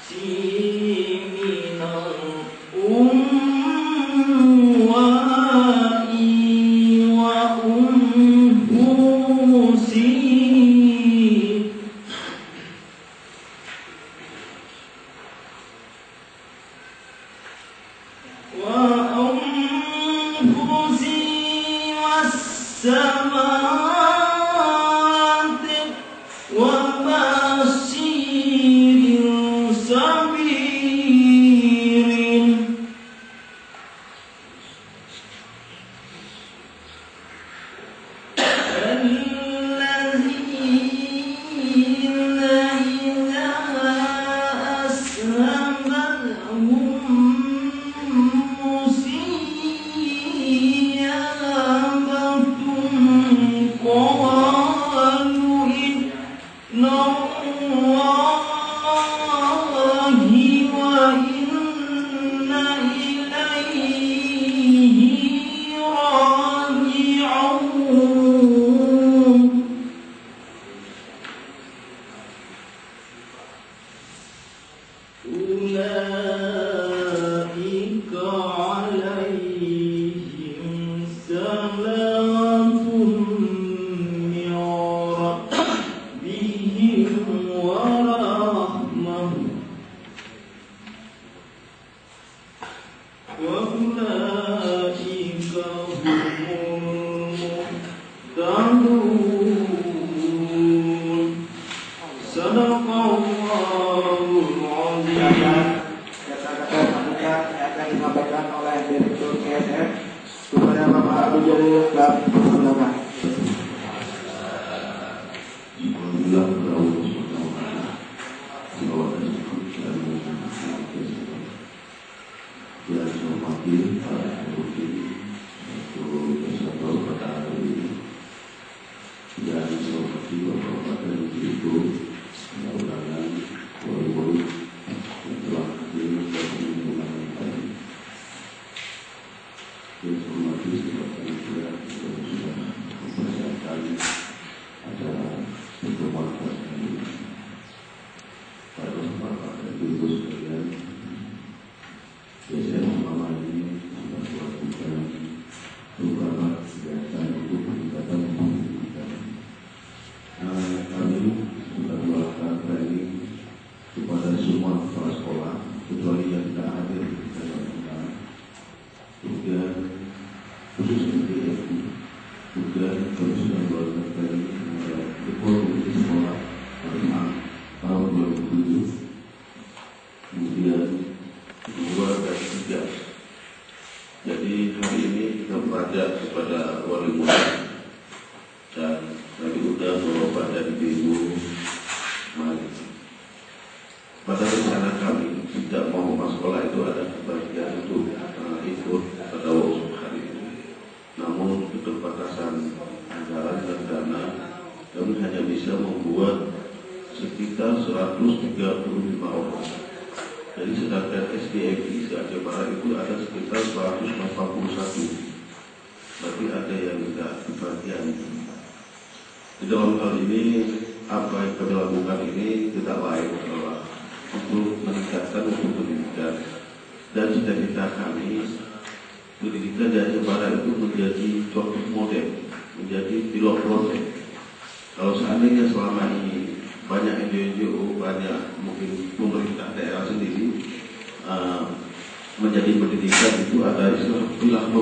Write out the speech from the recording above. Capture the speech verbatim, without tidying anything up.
من الأموال والأنفس والأنفس والثمرات وبشر الصابرين. الذين إذا أصابتهم مصيبة قالوا إنا لله وإنا إليه راجعون. أولئك عليهم صلوات من ربهم ورحمة وأولئك هم المهتدون. صدق الله العظيم. Kata-kata sambutan yang akan disampaikan oleh Direktur K S M kepada Bapak Abdul Jalil, kami persilakan. Alhamdulillah, kepada Allah Subhanahu wa Taala. Selawat dan syukur kepada Nabi Muhammad sallallahu alaihi wasallam. Yang saya hormati para pemimpin, Datuk Syahrul pada hari ini. Dan saya hormati Bapak-bapak dan Ibu-ibu, para undangan, wali murid yang telah hadir pada kesempatan ini. Yang saya hormati seluruh panitia yang sudah mempersiapkan acara pertemuan pada hari ini. Para bapak dan ibu sekalian, biasanya selama ini sudah melakukan beberapa kegiatan untuk peningkatan pendidikan. Eh, kami sudah melakukan training kepada semua kepala sekolah, kecuali yang tidak hadir di dalam undangan. Kemudian, khusus untuk S D M, kemudian kami sudah melakukan training kepada ketua komite sekolah pada tahun dua ribu tujuh. Kemudian, kedua dan ketiga. Jadi, hari ini kita beranjak kepada wali murid dan kami undang bapak dan ibu mari. Pada rencana kami, setiap mau masuk sekolah itu ada kebahagiaan untuk, eh, ikut pada waktu hari ini. Namun, keterbatasan anggaran dan dana, kami hanya bisa membuat sekitar seratus tiga puluh lima orang. Jadi, sedangkan S D M I se-Aceh Barat itu ada sekitar seratus delapan puluh satu. Berarti ada yang tidak kebahagiaan. Di dalam hal ini, apa yang kami lakukan ini tidak lain adalah untuk meningkatkan mutu pendidikan. Dan cita-cita kami, pendidikan di Aceh Barat itu menjadi contoh model, menjadi pilot project. Kalau seandainya selama ini banyak N G O, N G O, banyak mungkin pemerintah daerah sendiri, eh, menjadi pendidikan itu ada istilah pilah